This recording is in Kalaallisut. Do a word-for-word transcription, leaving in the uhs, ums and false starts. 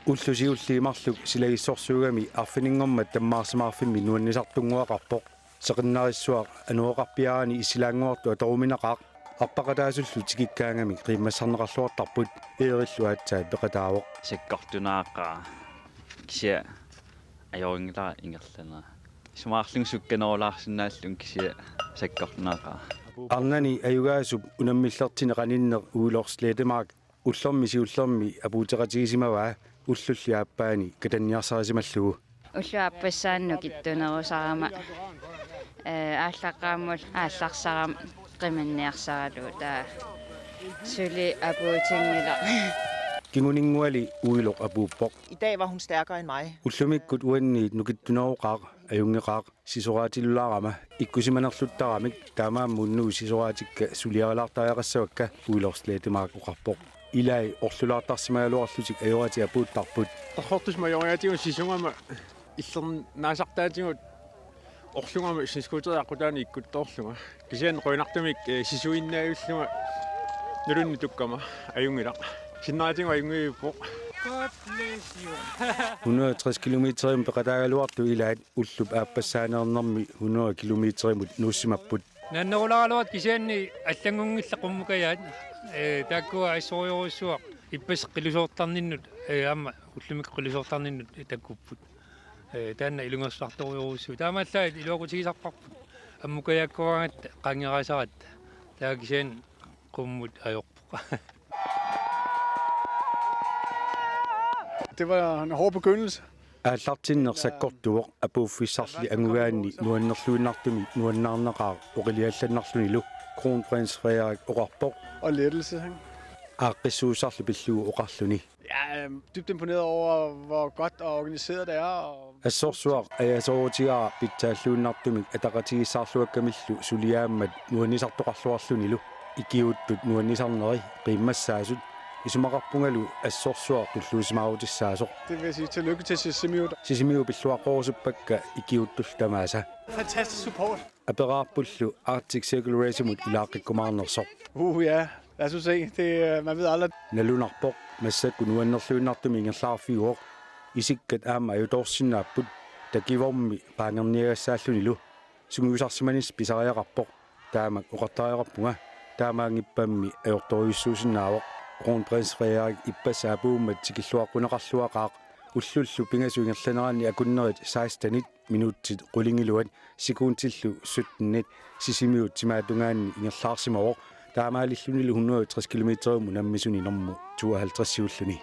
Ullut siulliit marluk silagissorsuugami arfininngormat tammaarsimaarfimmi nuannisartunnguaqarpoq. Seqinnarissuaq anoroqarpiarani issilaannguartut atoruminaqaaq. Arpaqataasullu tikikkaangamik qiimmassarneqarluartarput. Eerillu aatsaat peqataavoq. Sakkortunaaqaaq. Kisianni ajorinngilara ingerlanera. Isumaqarlunga sukkanerulaarsinnaallunga kisianni sakkortunaaqaaq. Arnani ajugaasup unammillertini qaninneq Uiloq Slettemark ullormi siullermi apuuteqatigisimavaa ullulli aappaani katanniarsarisimallugu. Ullut aappassaannut nukittunerusarama, ee, aallaqqaammut aallarsarama qimanniarsaralugu taava suli apuutinngilaq. Kinguninnguali Uiloq apuuppoq. I dag var hun stærkere end mig. Ullumikkut uanniit nukittuneroqaaq, ajunngeqaaq, sisoraatilulaarama ikkusimanerluttaramik, taamaammat unnugu sisoraatikka suliarilaartariaqassavakka, Uiloq Slettemark oqarpoq. Ilai orlulaartarsimagaluarlutik ajoratik apuuttarput. Torrortusma ajoriatigut sisugama illernaasartaatigut orlugama snescooterit aqqutaani ikkuttoorlunga. Kisianni qujanartumik, eh, sisuinnaajullugu nalunni tukkama ajunngilaq. Sinneraatigut ajunngiviippoq. Hundrede og tres kilometerimut peqataagaluartut ilaat ullup aappassaaneernermi hundrede kilometerimut nuussimapput. Naannerulaaraluartut kisianni allanngunngillat qummukajaat, ee, taakkua assorujorujussuaq ippassaq qilusoortarninnut, ee, aamma ullumikkut qilusoortarninnut takkupput. Ee, taanna ilungersusartorujorujussuuvoq. Taamaallaat iluaqutigisarparput. Ammukajaakkut qaangeraasarat. Taava kisianni qummut ajorpoq. Det var en hård begyndelse. Aallartinneq sakkortuvoq, apuuffissarli angugaanni nuannerluinnartumik nuannaarnaqaaq oqiliallannarlunilu, Kronprins Frederik oqarpoq. Og lettelse, ikke? Aaqqissuussarlu pillugu oqarluni. Jeg er dybt imponeret over, hvor godt og organiseret det er. Og Assorsuaq ajasoorutigaara pitsaalluinnartumik ataqatigiissaarluakkamillu suliaammat nuannisartoqarluarlunilu, ikiuuttut nuannisarneri qiimmassaasut. Isumaqarpungalu assorsuaq tulluusimaarutissaasoq. Det vil jeg sige tillykke til Sisimiut. Sisimiut pilluaqqorusuppakka ikiuuttullu tamaasa. Fantastisk support. Aperaarpullu Arctic Circle Race-imut ilaaqqikkumaarnersoq. Uh, ja. Lad os nu se. Det, øh, man ved aldrig. Nalunarpoq, massakkut nuannerluinnartumik ingerlaarfiuvoq. Isikkat aamma ajutoorsinnaapput, takivormi qaangerniagassaallunilu. Sungiusarsimanissaq pisariaqarpoq. Taamak oqartariaqarpunga. Taamaanngippammi ajortorujussuusinnaavoq. Kronprins Frederik ippassaq apuummat tikilluaqquneqarluaqaaq. Ullullu pingasut ingerlaneranni akunnerit sekstenit minutsit qulingiluat, sekundillu syttenit Sisimiut timaatungaanni ingerlaarsimavoq, taamaalillunilu hundrede og tres kilometerimut unammisuni normu tooghalvtredsiulluni.